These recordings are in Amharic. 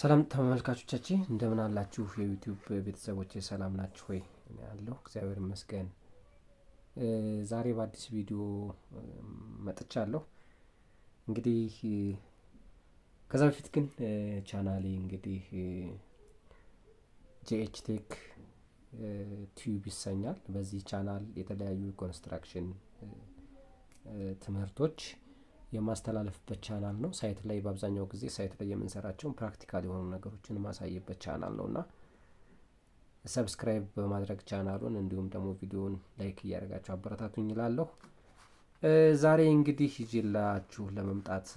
ሰላም ተመልካቾቻችን፣ እንደምን አላችሁ? የ YouTube ቤተሰቦች ሰላም ናችሁ ወይ? እኔ አለሁ፣ እግዚአብሔር ይመስገን። ዛሬ በአዲስ ቪዲዮ መጥቻለሁ። እንግዲህ ከዛ በፊት ግን ቻናሌ እንግዲህ GH Tech Tube ይሰኛል። በዚህ ቻናል የተለያዩ construction ትምህርቶች የማስተላለፍበት ቻናል ነው። Site ላይ በአብዛኛው ጊዜ site ላይ የምንሰራቸውን practical የሆኑ ነገሮችን የማሳይበት ቻናል ነው እና subscribe በማድረግ ቻናሉን እንዲሁም ደግሞ ቪዲዮውን like እያደረጋችሁ አበረታቱኝ እላለሁ። ዛሬ እንግዲህ ይዤላችሁ ለመምጣት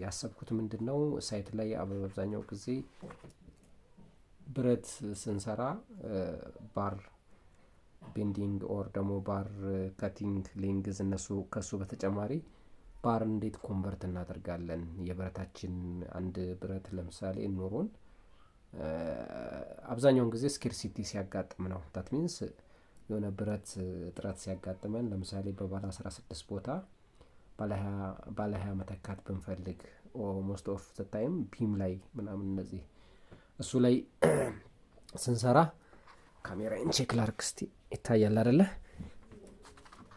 ያሰብኩት ምንድን ነው፣ site ላይ በአብዛኛው ጊዜ ብረት ስንሰራ bar bending or ደግሞ bar cutting length እነሱ ከሱ በተጨማሪ ባር እንዴት convert እናደርጋለን? የብረታችን አንድ ብረት ለምሳሌ ኖሮን አብዛኛውን ጊዜ scarcity ሲያጋጥም ነው። That means የሆነ ብረት እጥረት ሲያጋጥመን፣ ለምሳሌ በባለ 16 ቦታ ባለ 20 መተካት ብንፈልግ፣ most of the time beam ላይ ምናምን እነዚህ እሱ ላይ ስንሰራ፣ ካሜራዬን check ላርግ እስቲ፣ ይታያል አይደለ?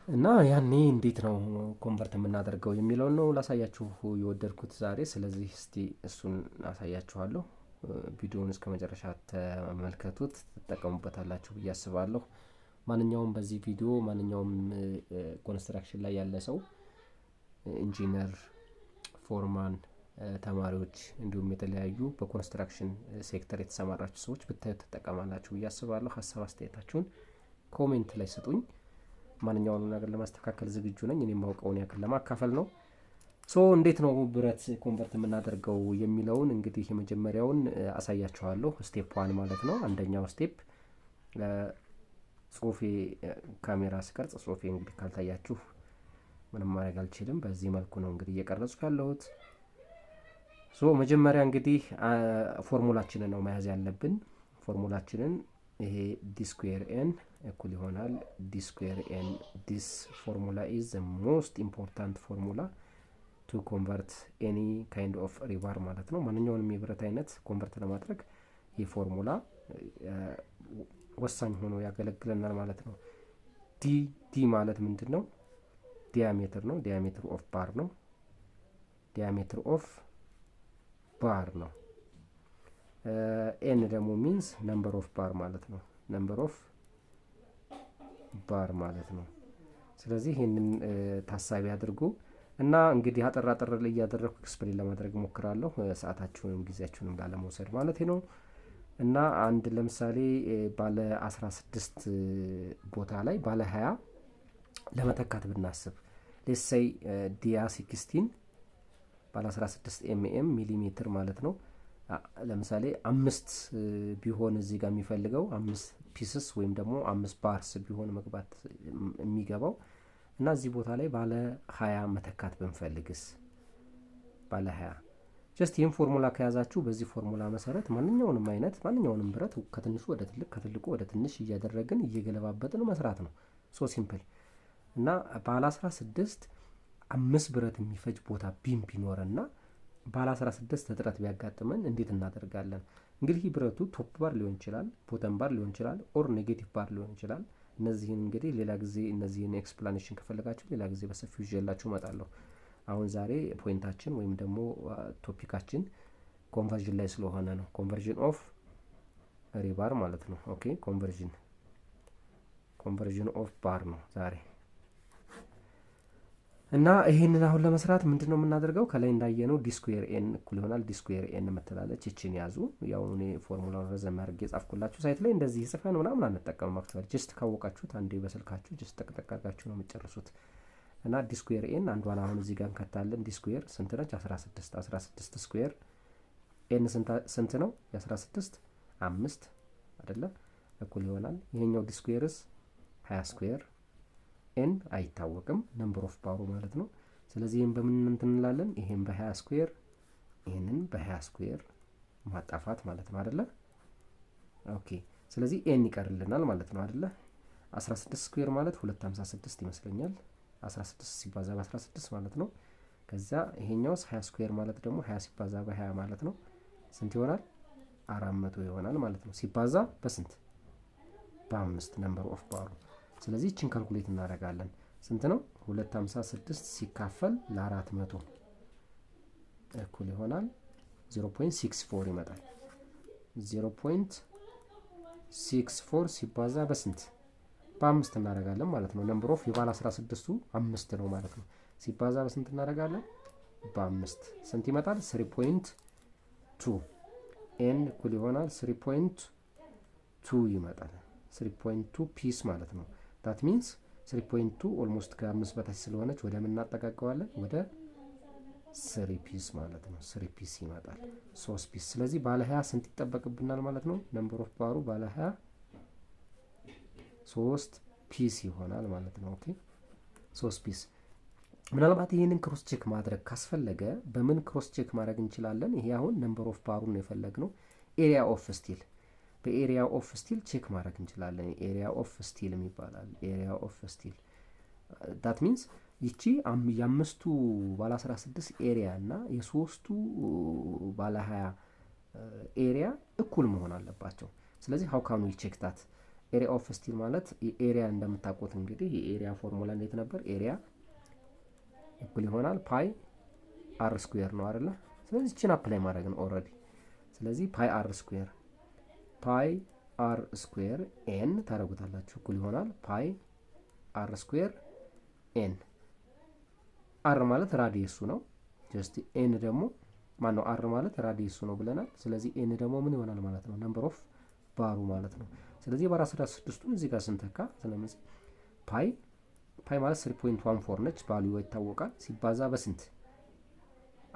እና ያኔ እንዴት ነው convert የምናደርገው የሚለውን ነው ላሳያችሁ የወደድኩት ዛሬ። ስለዚህ እስቲ እሱን አሳያችኋለሁ። ቪዲዮውን እስከ መጨረሻ ተመልከቱት፣ ትጠቀሙበታላችሁ ብዬ አስባለሁ። ማንኛውም በዚህ ቪዲዮ ማንኛውም construction ላይ ያለ ሰው፣ engineer፣ foreman፣ ተማሪዎች እንዲሁም የተለያዩ በ construction sector የተሰማራችሁ ሰዎች ብታዩት ትጠቀማላችሁ ብዬ አስባለሁ። ሀሳብ አስተያየታችሁን comment ላይ ስጡኝ። ማንኛውንም ነገር ለማስተካከል ዝግጁ ነኝ። እኔ የማውቀውን ያክል ለማካፈል ነው። So እንዴት ነው ብረት convert የምናደርገው የሚለውን እንግዲህ የመጀመሪያውን አሳያችኋለሁ። Step one ማለት ነው። አንደኛው step ጽሁፌ ካሜራ ስቀርጽ ጽሁፌ እንግዲህ ካልታያችሁ ምንም ማድረግ አልችልም። በዚህ መልኩ ነው እንግዲህ እየቀረጽኩ ያለሁት። So መጀመሪያ እንግዲህ ፎርሙላችንን ነው መያዝ ያለብን። ፎርሙላችንን ይሄ d square n እኩል ይሆናል d square n። This formula is the most important formula to convert any kind of rebar ማለት ነው። ማንኛውንም የብረት አይነት convert ለማድረግ ይህ ፎርሙላ ወሳኝ ሆኖ ያገለግለናል ማለት ነው። D ማለት ምንድን ነው? Diameter ነው። Diameter of bar ነው። Diameter of bar ነው። N ደግሞ means number of bar ማለት ነው። Number of bar ማለት ነው። ስለዚህ ይህንን ታሳቢ አድርጉ እና እንግዲህ አጠር አጠር ላይ እያደረግኩ explain ለማድረግ እሞክራለሁ። ሰዓታችሁንም ጊዜያችሁንም ላለመውሰድ ማለት ነው። እና አንድ ለምሳሌ ባለ 16 ቦታ ላይ ባለ 20 ለመተካት ብናስብ፣ let's say dia 16፣ ባለ 16 mm ሚሊሜትር ማለት ነው። ለምሳሌ አምስት ቢሆን እዚህ ጋር የሚፈልገው አምስት pieces ወይም ደግሞ አምስት bars ቢሆን መግባት የሚገባው እና እዚህ ቦታ ላይ ባለ 20 መተካት ብንፈልግስ? ባለ 20 just ይህን ፎርሙላ ከያዛችሁ በዚህ ፎርሙላ መሰረት ማንኛውንም አይነት ማንኛውንም ብረት ከትንሹ ወደ ትልቅ፣ ከትልቁ ወደ ትንሽ እያደረግን እየገለባበጥን መስራት ነው። So simple። እና ባለ 16 አምስት ብረት የሚፈጅ ቦታ beam ቢኖረና ባለ 16 እጥረት ቢያጋጥመን እንዴት እናደርጋለን? እንግዲህ ብረቱ top bar ሊሆን ይችላል፣ bottom bar ሊሆን ይችላል፣ or negative bar ሊሆን ይችላል። እነዚህን እንግዲህ ሌላ ጊዜ እነዚህን explanation ከፈለጋችሁ ሌላ ጊዜ በሰፊው ይዤላችሁ እመጣለሁ። አሁን ዛሬ point ኣችን ወይም ደግሞ topic ኣችን conversion ላይ ስለሆነ ነው። Conversion of rebar ማለት ነው። Okay, conversion of bar ነው ዛሬ። እና ይሄንን አሁን ለመስራት ምንድን ነው የምናደርገው? ከላይ እንዳየነው d square n እኩል ይሆናል d square n የምትላለች ይችን ያዙ። ያው እኔ ፎርሙላውን ረዘም አድርጌ የጻፍኩላችሁ፣ site ላይ እንደዚህ ጽፈን ምናምን አንጠቀምም። Actually just ካወቃችሁት አንዴ በስልካችሁ just ጠቅጠቅ አድርጋችሁ ነው የምትጨርሱት። እና d square n አንዷን አሁን እዚህ ጋር እንከታለን። d square ስንት ነች? 16። 16 square n ስንት ነው? የ16 አምስት አይደለ? እኩል ይሆናል ይሄኛው d square ስ 20 square n አይታወቅም፣ number of bar ኡ ማለት ነው። ስለዚህ ይህን በምን እንትን እንላለን? ይሄን በ20 square፣ ይህንን በ20 square ማጣፋት ማለት ነው አይደለ? Okay፣ ስለዚህ n ይቀርልናል ማለት ነው አይደለ? 16 square ማለት 256 ይመስለኛል። 16 ሲባዛ በ16 ማለት ነው። ከዛ ይሄኛውስ 20 square ማለት ደግሞ 20 ሲባዛ በ20 ማለት ነው። ስንት ይሆናል? 400 ይሆናል ማለት ነው። ሲባዛ በስንት? በአምስት number of bar ኡ። ስለዚህ ይችን calculate እናደርጋለን። ስንት ነው? 256 ሲካፈል ለ400 እኩል ይሆናል 0.64 ይመጣል። 0.64 ሲባዛ በስንት? በአምስት እናደርጋለን ማለት ነው። Number of የባለ 16ቱ አምስት ነው ማለት ነው። ሲባዛ በስንት እናደርጋለን? በአምስት። ስንት ይመጣል? 3.2። N እኩል ይሆናል 3.2 ይመጣል። 3.2 piece ማለት ነው። That means 3.2 almost ከአምስት በታች ስለሆነች ወደ ምን እናጠጋገዋለን? ወደ three piece ማለት ነው። Three piece ይመጣል። ሶስት piece። ስለዚህ ባለ 20 ስንት ይጠበቅብናል ማለት ነው? Number of bar ኡ ባለ 20 ሶስት piece ይሆናል ማለት ነው። Okay፣ ሶስት piece። ምናልባት ይህንን cross check ማድረግ ካስፈለገ በምን cross check ማድረግ እንችላለን? ይሄ አሁን number of bar ኡን ነው የፈለግነው። Area of steel፣ በ area of steel check ማድረግ እንችላለን። Area of steel ይባላል። Area of steel, that means ይቺ የአምስቱ ባለ 16 area እና የሶስቱ ባለ 20 area እኩል መሆን አለባቸው። ስለዚህ how can we check that? Area of steel ማለት area እንደምታውቁት እንግዲህ የ area formula እንዴት ነበር? Area እኩል ይሆናል pi r square ነው አይደለ? ስለዚህ ይችን apply ማድረግ ነው already። ስለዚህ pi r square፣ pi r square N ታደርጉታላችሁ፣ እኩል ይሆናል pi r square N። R ማለት radius ኡ ነው። Just N ደግሞ ማን ነው? R ማለት radius ኡ ነው ብለናል። ስለዚህ N ደግሞ ምን ይሆናል ማለት ነው? Number of bar ኡ ማለት ነው። ስለዚህ ባለ 16ቱን እዚህ ጋር ስንተካ ስለምጽ pi፣ pi ማለት 3.14 ነች፣ value ይታወቃል። ሲባዛ በስንት?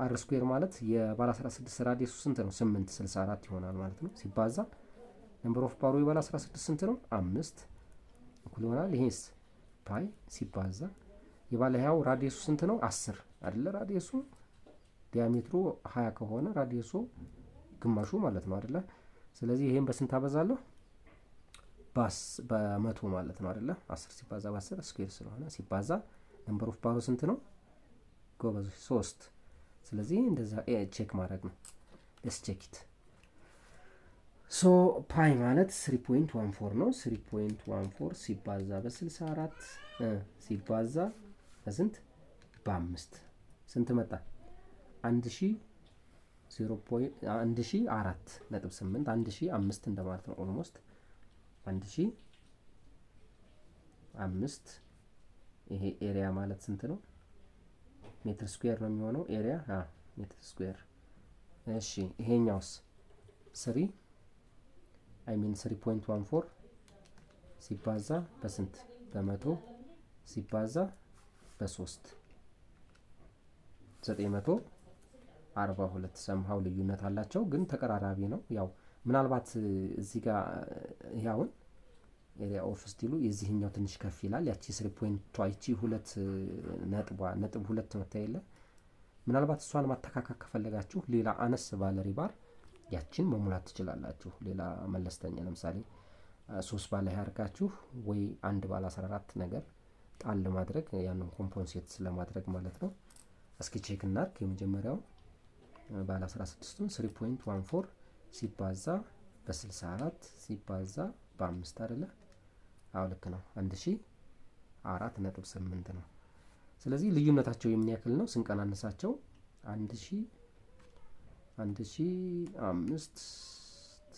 R square ማለት የባለ 16 radius ኡ ስንት ነው? 8፣ 64 ይሆናል ማለት ነው። ሲባዛ number of bar ኡ የባለ 16 ስንት ነው? አምስት እኩል ይሆናል። ይሄስ pi ሲባዛ የባለ 20ው radius ኡ ስንት ነው? 10 አይደለ? Radius ኡ diameter ኡ 20 ከሆነ radius ኡ ግማሹ ማለት ነው አይደለ? ስለዚህ ይሄን በስንት አበዛለሁ? በ100 ማለት ነው አይደለ? 10 ሲባዛ በ10 square ስለሆነ ሲባዛ number of bar ኡ ስንት ነው? ጎበዞች፣ ሶስት። ስለዚህ እንደዛ check ማድረግ ነው። Let's check it. So pi ማለት 3.14 ነው። 3.14 ሲባዛ በ64 ሲባዛ በስንት? በአምስት ስንት መጣ? 1004.8፣ 1005 እንደማለት ነው። Almost 1005። ይሄ area ማለት ስንት ነው? Meter square ነው የሚሆነው area፣ meter square። እሺ፣ ይሄኛውስ three, I mean 3.14 ሲባዛ በስንት? በ100 ሲባዛ በሶስት 942። Somehow ልዩነት አላቸው ግን ተቀራራቢ ነው። ያው ምናልባት እዚህ ጋር ይሄ አሁን area of steel ኡ የዚህኛው ትንሽ ከፍ ይላል። ያቺ three point ይቺ ሁለት ነጥቧ ነጥብ ሁለት መታ የለ፣ ምናልባት እሷን ማተካካት ከፈለጋችሁ ሌላ አነስ ባለ rebar ያችን መሙላት ትችላላችሁ። ሌላ መለስተኛ ለምሳሌ ሶስት ባለ 20 አድርጋችሁ ወይ አንድ ባለ 14 ነገር ጣል ለማድረግ ያንን compensate ለማድረግ ማለት ነው። እስኪ check እናርግ። የመጀመሪያው ባለ 16ቱን 3.14 ሲባዛ በ64 ሲባዛ በአምስት አይደለ? አዎ ልክ ነው። 1004.8 ነው። ስለዚህ ልዩነታቸው የምን ያክል ነው? ስንቀናነሳቸው 1005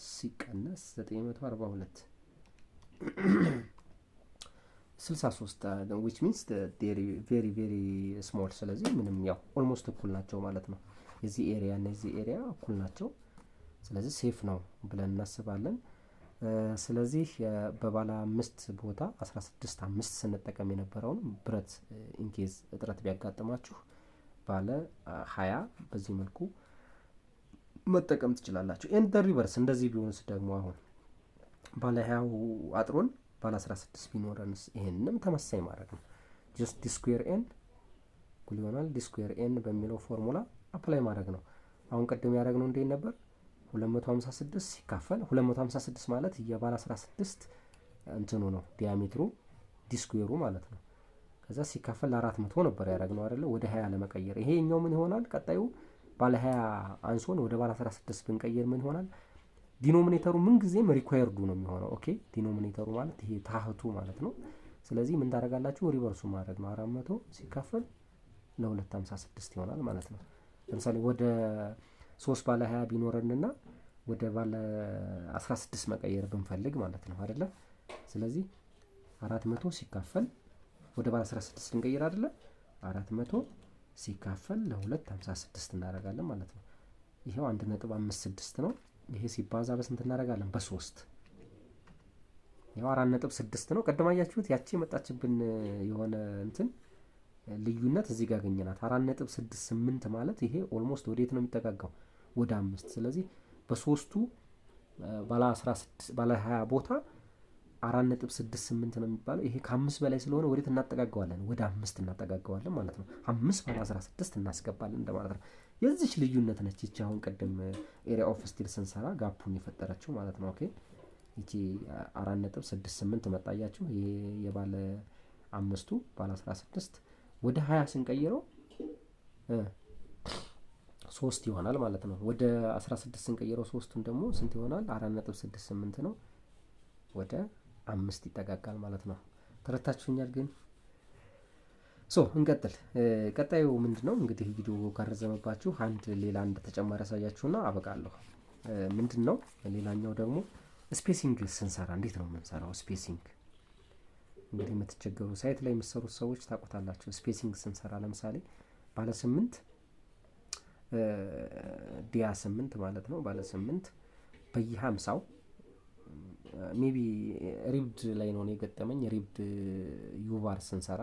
ሲቀነስ 942፣ 63, which means very very small። ስለዚህ ምንም ያው almost እኩል ናቸው ማለት ነው። የዚህ area እና የዚህ area እኩል ናቸው። ስለዚህ safe ነው ብለን እናስባለን። ስለዚህ በባለ አምስት ቦታ 16 አምስት ስንጠቀም የነበረውን ብረት in case እጥረት ቢያጋጥማችሁ ባለ 20 በዚህ መልኩ መጠቀም ትችላላችሁ። And reverse እንደዚህ ቢሆንስ ደግሞ አሁን ባለ 20ው አጥሮን ባለ 16 ቢኖረንስ? ይሄንንም ተመሳሳይ ማድረግ ነው። Just d square N እኩል ይሆናል d square N በሚለው formula apply ማድረግ ነው። አሁን ቅድም ያደረግነው እንዴት ነበር? 256 ሲካፈል፣ 256 ማለት የባለ 16 እንትኑ ነው diameter ኡ d square ኡ ማለት ነው። ከዛ ሲካፈል ለ400 ነበር ያደረግነው አይደለ? ወደ 20 ለመቀየር ይሄኛው ምን ይሆናል? ቀጣዩ ባለ 20 አንሶን ወደ ባለ 16 ብንቀይር ምን ይሆናል? Denominator ኡ ምንጊዜም required ኡ ነው የሚሆነው። Okay, denominator ኡ ማለት ይሄ ታህቱ ማለት ነው። ስለዚህ ምን ታደርጋላችሁ? Reverse ኡ ማድረግ ነው። 400 ሲካፈል ለ2.56 ይሆናል ማለት ነው። ለምሳሌ ወደ 3 ባለ 20 ቢኖረንና ወደ ባለ 16 መቀየር ብንፈልግ ማለት ነው አይደለ? ስለዚህ 400 ሲካፈል፣ ወደ ባለ 16 ልንቀይር አይደለ? 400 ሲካፈል ለ2.56 እናደርጋለን ማለት ነው። ይሄው 1.56 ነው። ይሄ ሲባዛ በስንት እናደርጋለን? በ3። ይኸው 4.6 ነው። ቅድም አያችሁት፣ ያቺ የመጣችብን የሆነ እንትን ልዩነት እዚህ ጋር አገኘናት። 4.68 ማለት ይሄ almost ወዴት ነው የሚጠጋጋው? ወደ 5። ስለዚህ በሶስቱ ባለ 16 ባለ 20 ቦታ 4.68 ነው የሚባለው። ይሄ ከ5 በላይ ስለሆነ ወዴት እናጠጋገዋለን? ወደ 5 እናጠጋገዋለን ማለት ነው። 5 ባለ 16 እናስገባለን እንደማለት ነው። የዚች ልዩነት ነች ይቺ አሁን ቅድም area of steel ስንሰራ gap ኡን የፈጠረችው ማለት ነው። Okay, ይቺ 4.68 መጣያችሁ። ይሄ የባለ አምስቱ ባለ 16 ወደ 20 ስንቀይረው 3 ይሆናል ማለት ነው። ወደ 16 ስንቀይረው ሶስቱን ደግሞ ስንት ይሆናል? 4.68 ነው። ወደ 5 ይጠጋጋል ማለት ነው። ተረድታችሁኛል ግን? So እንቀጥል። ቀጣዩ ምንድን ነው? እንግዲህ ቪዲዮ ካረዘመባችሁ አንድ ሌላ አንድ ተጨማሪ ያሳያችሁና አበቃለሁ። ምንድን ነው ሌላኛው ደግሞ? Spacing ስንሰራ እንዴት ነው የምንሰራው? Spacing እንግዲህ የምትቸገሩ site ላይ የምትሰሩት ሰዎች ታውቁታላችሁ። Spacing ስንሰራ ለምሳሌ ባለ 8 dia 8 ማለት ነው። ባለ 8 በየ50፣ maybe ribbed ላይ ነው የገጠመኝ። Ribbed U-bar ስንሰራ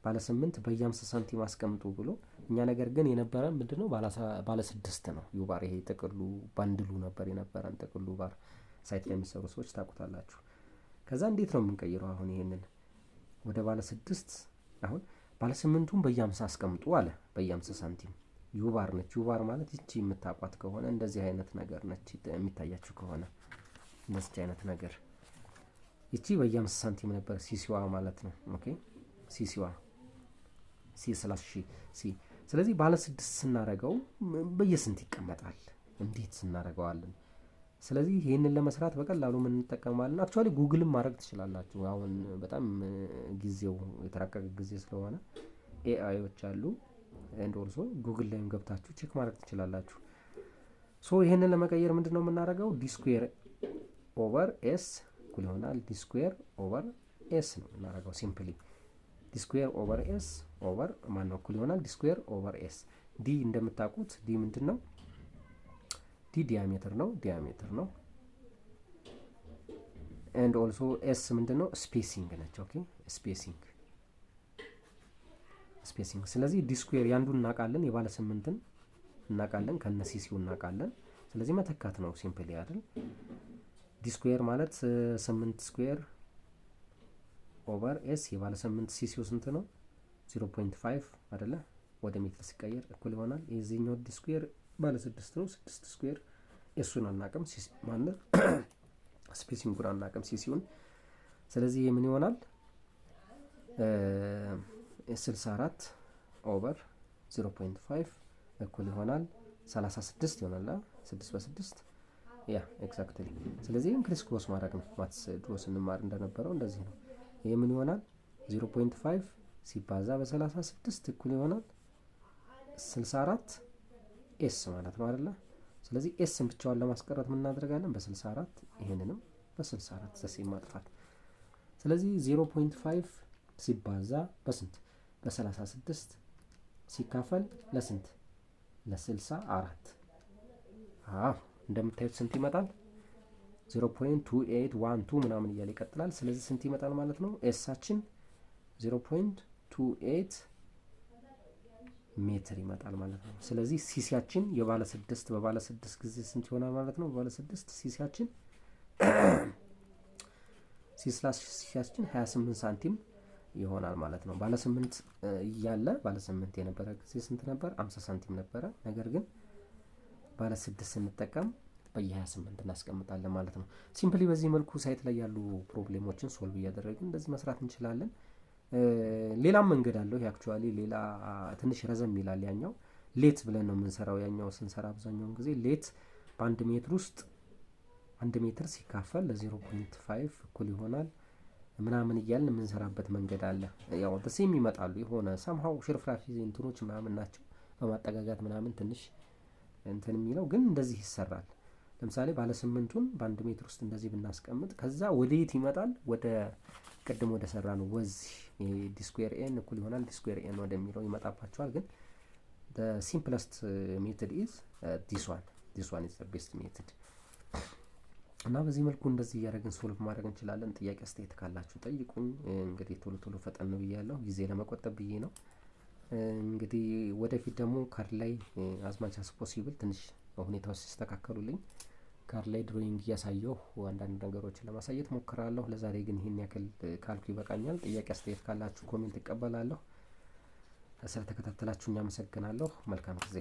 ባለ 8 በየ50 ሳንቲም አስቀምጡ ብሎ እኛ፣ ነገር ግን የነበረን ምንድን ነው? ባለ 6 ነው U-bar። ይሄ ጥቅሉ bundle ኡ ነበር የነበረን ጥቅሉ bar። Site ላይ የሚሰሩ ሰዎች ታውቁታላችሁ። ከዛ እንዴት ነው የምንቀይረው? አሁን ይሄንን ወደ ባለ 6፣ አሁን ባለ 8ቱን በየ50 አስቀምጡ አለ። በየ50 ሳንቲም U-bar ነች። U-bar ማለት ይቺ የምታውቋት ከሆነ እንደዚህ አይነት ነገር ነች። የሚታያችሁ ከሆነ እንደዚች አይነት ነገር፣ ይቺ በየ50 ሳንቲም ነበር CC ዋ ማለት ነው። Okay, CC ዋ C slash C። ስለዚህ ባለ 6 ስናረገው በየስንት ይቀመጣል? እንዴት ስናረገዋለን? ስለዚህ ይህንን ለመስራት በቀላሉ ምን እንጠቀማለን? Actually Google ም ማድረግ ትችላላችሁ። አሁን በጣም ጊዜው የተራቀቀ ጊዜ ስለሆነ AI ዎች አሉ። And also Google ላይም ገብታችሁ check ማድረግ ትችላላችሁ። So ይህንን ለመቀየር ምንድን ነው የምናደርገው? D square over S እኩል ይሆናል D square over S ነው የምናደርገው። Simply D square over S over ማን ነው? እኩል ይሆናል D square over S። D እንደምታውቁት D ምንድን ነው? D diameter ነው፣ diameter ነው። And also S ምንድን ነው? Spacing ነች። Okay, spacing, spacing። ስለዚህ D square ያንዱን እናውቃለን፣ የባለ 8ን እናውቃለን፣ ከነ CC ው እናውቃለን። ስለዚህ መተካት ነው simply አይደል? D square ማለት 8 square over S፣ የባለ 8 CC ው ስንት ነው? 0.5 አይደለ? ወደ ሜትር ሲቀየር እኩል ይሆናል። የዚህኛው D square ባለ 6 ነው። 6 square፣ S ኡን አናቅም፣ ማለት spacing ኡን አናቅም፣ CC ውን። ስለዚህ ምን ይሆናል? 64 over 0.5 እኩል ይሆናል 36 ይሆናል። 6 በ6፣ yeah, exactly። ስለዚህ criss cross ማድረግ ነው። Maths ድሮ ስንማር እንደነበረው እንደዚህ ነው። ይህ ምን ይሆናል? 0.5 ሲባዛ በ36 እኩል ይሆናል 64 S ማለት ነው አይደለ? ስለዚህ S ን ብቻዋን ለማስቀረት ምን እናደርጋለን? በ64 ይሄንንም በ64 ዘሴ ማጥፋት። ስለዚህ 0.5 ሲባዛ በስንት? በ36 ሲካፈል ለስንት? ለ64። አዎ፣ እንደምታዩት ስንት ይመጣል? 0.2812 ምናምን እያለ ይቀጥላል። ስለዚህ ስንት ይመጣል ማለት ነው? S ኣችን 0.28 ሜትር ይመጣል ማለት ነው። ስለዚህ CC ያችን የባለ 6 በባለ 6 ጊዜ ስንት ይሆናል ማለት ነው? በባለ 6 CC ያችን፣ C slash CC ያችን 28 ሳንቲም ይሆናል ማለት ነው። ባለ 8 እያለ፣ ባለ 8 የነበረ ጊዜ ስንት ነበር? 50 ሳንቲም ነበረ። ነገር ግን ባለ 6 ስንጠቀም በየ28 እናስቀምጣለን ማለት ነው። Simply በዚህ መልኩ site ላይ ያሉ problem ኦችን solve እያደረግን እንደዚህ መስራት እንችላለን። ሌላም መንገድ አለው። Actually ሌላ ትንሽ ረዘም ይላል። ያኛው let ብለን ነው የምንሰራው። ያኛው ስንሰራ አብዛኛውን ጊዜ let በ1 ሜትር ውስጥ 1 ሜትር ሲካፈል ለ0.5 እኩል ይሆናል ምናምን እያልን የምንሰራበት መንገድ አለ። ያው same ይመጣሉ፣ የሆነ somehow ሽርፍራፊ እንትኖች ምናምን ናቸው፣ በማጠጋጋት ምናምን ትንሽ እንትን የሚለው ግን እንደዚህ ይሰራል። ለምሳሌ ባለ ስምንቱን በ1 ሜትር ውስጥ እንደዚህ ብናስቀምጥ ከዛ ወደ የት ይመጣል? ወደ ቅድም ወደ ሰራነው ወዚህ d square n እኩል ይሆናል d square n ወደሚለው ይመጣባቸዋል። ግን simplest method is this one. This one is best method። እና በዚህ መልኩ እንደዚህ እያደረግን solve ማድረግ እንችላለን። ጥያቄ አስተያየት ካላችሁ ጠይቁኝ። እንግዲህ ቶሎ ቶሎ ፈጠን ብያለሁ፣ ጊዜ ለመቆጠብ ብዬ ነው። እንግዲህ ወደፊት ደግሞ ካርድ ላይ as much as possible ትንሽ ሁኔታዎች ሲስተካከሉልኝ ካርድ ላይ drawing እያሳየሁ አንዳንድ ነገሮችን ለማሳየት ሞክራለሁ። ለዛሬ ግን ይህን ያክል ካልኩ ይበቃኛል። ጥያቄ አስተያየት ካላችሁ comment እቀበላለሁ። ስለተከታተላችሁኝ አመሰግናለሁ። መልካም ጊዜ።